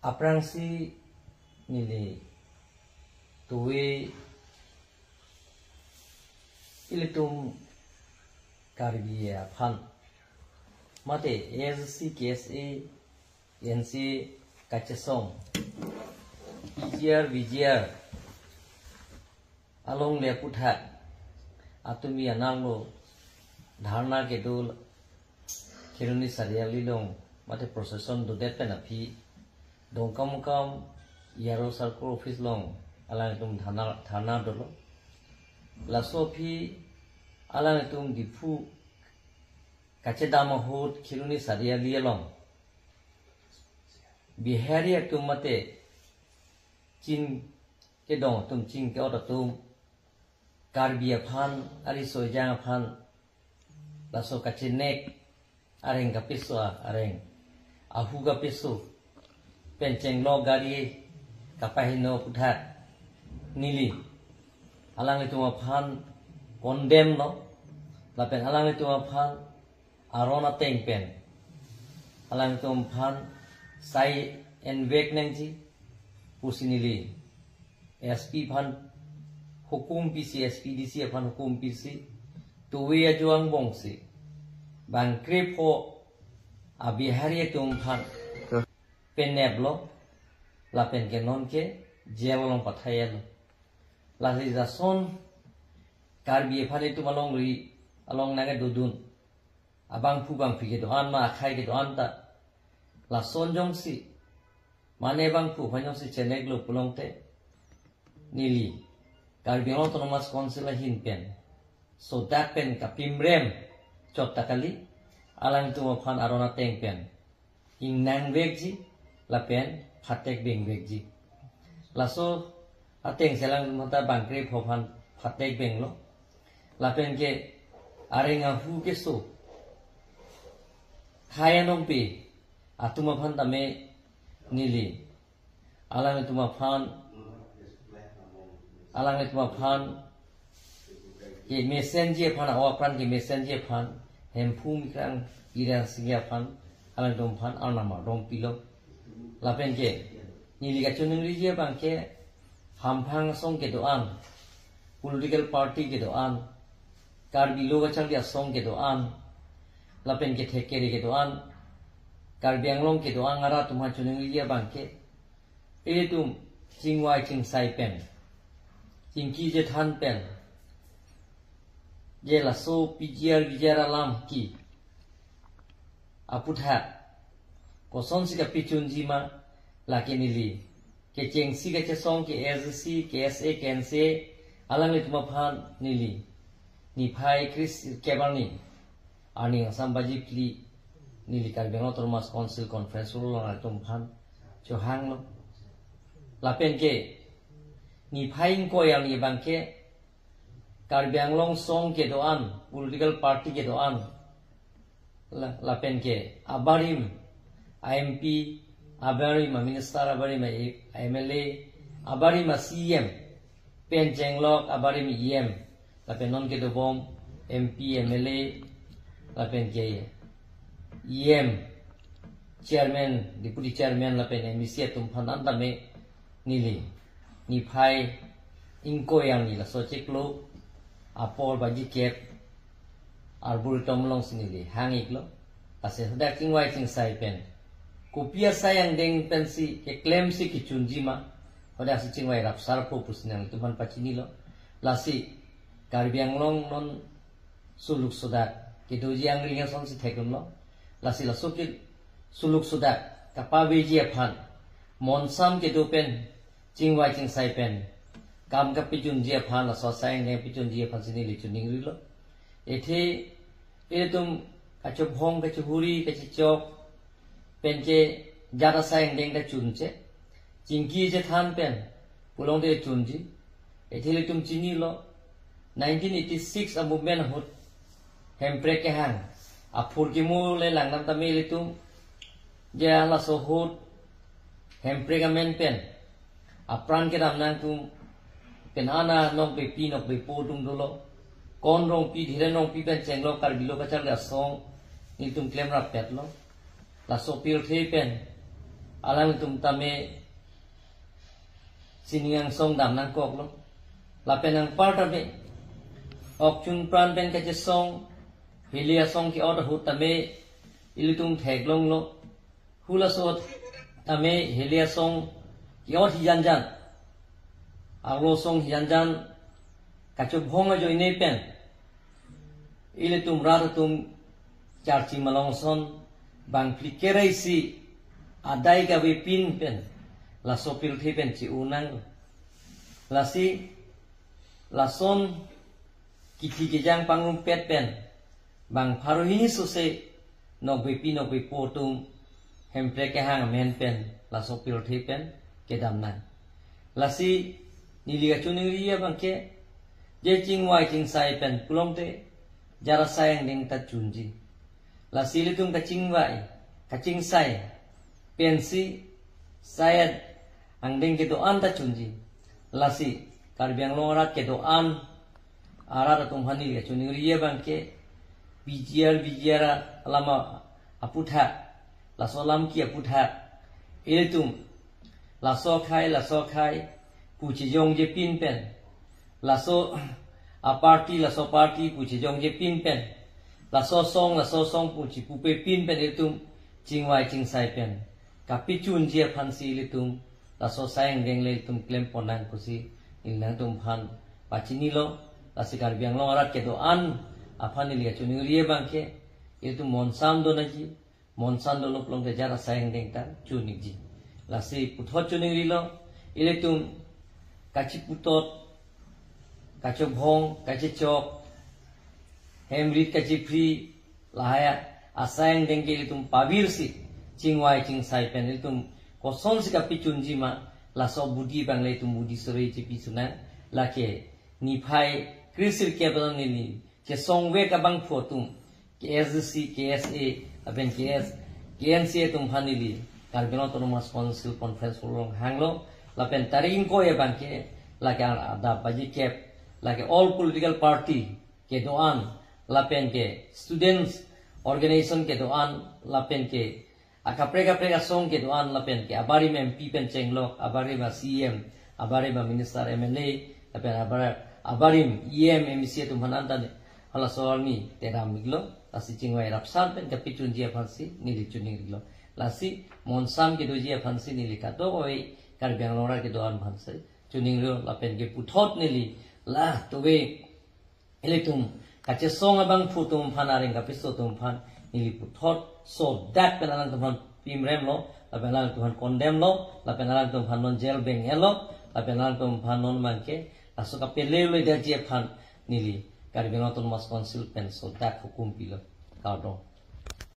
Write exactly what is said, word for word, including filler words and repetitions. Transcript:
Aphrangsi neli tuwe ilitum Karbi aphan mate A S D C, K S A, N C A kachesong P G R, V G R alongle aphuthak atumi ananglo dharna kedo Kheroni Chariali along mate procession dodet pen aphi Dongkamukam E R O circle office along alangtum dharna, dharna dolo. Laso aphi alangtum Diphu kachedam ahut Kheroni Chariali along Bihari atum mate ching kedong atum, ching ke-ot atum Karbi aphan, ariso ejang aphan laso kachenek areng kapeso, areng ahu kapeso pen chenglok gari kapaheno aphuthak neli alanglitum aphan condemn lo, lapen alanglitum aphan aron ateng pen alangtum aphan sai envek nangji pusi neli S P aphan hukum pisi, S P D C aphan hukum pisi, tuwe ajo angbongsi bang krepho a-Bihari atum aphan peneplo, lapen ke non ke jail along pathai-etlo. Lasi jason Karbi aphan itum alongri along nangkedodun abangphu bangphi kedo-an ma akhai kedo-an ta lason jongsi mane bangphu aphan jongsi cheneklo pulote neli Karbi Anglong Autonomous Council ahin pen sodak pen kapimrem chot ta kali, alangtum aphan aron ateng pen ingnang vekji lapen phatek beng vekji. Laso ateng si alangtum ta bang krepho aphan phatek benglo. Lapen ke areng ahu keso khaya nongpi atum aphan tame neli alanglitum aphan, alanglitum aphan kemesenji aphan, a-o apran kemesenji aphan Hemphu Mikrang Biren Singye aphan alangtum aphan arnam ardom pilo. Lapen ke neli kachiningriji abang ke hamphang asong kedo-an, political party kedo-an, Karbi Lo Kacharli Asong kedo-an, lapen kethek kere kedo-an, Karbi Anglong kedo-an arat atum aphan chiningriji abang ke, ilitum chingvai chingsai pen, chingki chethan pen, je laso P G R V G R alam ke aphuthak kosonsi kapachunji ma, lake neli kechengsi kachesong ke A S D C, K S A, K N C A alanglitum aphan neli niphai kre-sirkep arni, arni angsam baji phli neli Karbi Anglong Autonomous Council Conference Hall along alanglitum aphan chohanglo. Lapen ke niphai ingkoi arni abang ke Karbi Anglong song kedo-an, political party kedo-an, la-, lapen ke abarim a-M P, abarim a-minister, abarim a-M L A, abarim a-C E M, pen chenglok abarim E M, lapen non kedobom M P, M L A, lapen ke E M, chairman, deputy chairman, lapen M A C atum aphan an tame neli niphai ingkoi arni laso chiklo apor baji kep Arboretum alongsi neli hang-iklo. Lasi hadak chingvai chingsai pen kopi asai angdeng pensi keklemsi kechunji ma, hadaksi chingvai rapsarpo pusi nanglitum aphan pachinilo. Lasi Karbi Anglong non suluk sodak kedoji angring asonsi theklonglo. Lasi laso ke suluk sodak kapaveji aphan monsam kedo pen chingvai chingsai pen kam kapachunji aphan, laso asai angdeng pachunji aphansi neli chiningrilo. Athe ilitum kachobhong, kachihuri, kachechok pen ke jat asai angdeng ta chunche, chingki chethan pen pulote chunji. Athe ilitum chinilo, nineteen eighty-six a-movement ahut hemprek kehang aphurkimo le langdam tame ilitum, je laso ahut hemprek amen pen apran kedam nangtum pen ana nokbepi nokbepo atum dolo. Kon Rongpi, Dhiren Rongpi pen chenglok Karbi Lo Kacharli Asong nelitum klemrappetlo. Laso pirthe pen Alangtum tame sining angsong dam nangkoklo. Lapen anpar tame ok chunpran pen kachesong, heli asong ke-ot ahut tame ilitum theklonglo. Hula asot tame heli asong ke-ot hijanjan, arlo asong hijanjan kachobhong ajoine pen ilitum rat atum charchi malong ason bang phlikere isi adai kavepin pen laso pirthe pen chi-unang. Lasi lason kithi kejang pangrumpet pen bang pharo hini sose nokbepi nokbepo atum Hemprek kehang amen pen laso pirthe pen kedam nang. Lasi neli kachiningri abang ke, je chingvai chingsai pen pulote jara sai angdeng ta chunji. Lasi ilitum kachingvai kachingsai pensi sai angdeng kedo-an ta chunji. Lasi Karbi Anglong arat kedo-an arat atum aphan neli kachiningri abang ke, P G R, V G R alam aputhak, laso alam ke aputhak ilitum laso akhai laso akhai pu chejongje pin pen, laso aparty laso aparty pu chejongje pin pen, laso asong laso asong pu chipupe pin pen ilitum chingvai chingsai pen kapachunji aphansi ilitum laso sai angdeng le ilitum klempon nang pusi neli nangtum aphan pachinilo. Lasi Karbi Anglong arat kedo-an aphan neli kachiningri abang ke, ilitum monsam do nangji, monsam dolo pulote jara sai angdeng ta chun-ikji. Lasi puthot chiningrilo, ilitum kachiputot, kachobhong, kachechok, hemrit kachiphri, lahai asai angdeng ke ilitum pavirsi chingvai chingsai pen ilitum kosonsi kapachunji ma, laso abidi abang le ilitum bidi sore chipi sunang. Lake niphai kre-sirkep along neli chesongvek abangphu atum, K S D C, K S A, lapen K S, K N C A atum aphan neli Karbi Anglong Autonomous Council Conference Hall along hanglo. Lapen tarik ingkoi abang ke, lake adap baji kep, lake all political party kedo-an, lapen ke students organization kedo-an, lapen ke akaprek kaprek asong kedo-an, lapen ke abarim M P pen chenglok, abarim a C E M, abarim a minister, M L A, lapen abar-, abarim E M, M C atum aphan anta ne halaso arni tedam-iklo. Lasi chingvai rapsar pen kapachunji aphansi neli chiningrilo. Lasi monsam kedoji aphansi neli kadokave Karbi Anglong arat kedo-an aphansi chiningrilo. Lapen ke puthot neli la tove ilitum kachesong abangphu atum aphan, areng kapiso atum aphan neli puthot sodak pen alangtum aphan pimremlo, lapen alangtum aphan condemn lo, lapen alangtum aphan non jail beng-etlo, lapen alangtum aphan non abang ke laso kapele-le detji aphan neli Karbi Anglong Autonomous Council pen sodak hukum pilo. Kardom.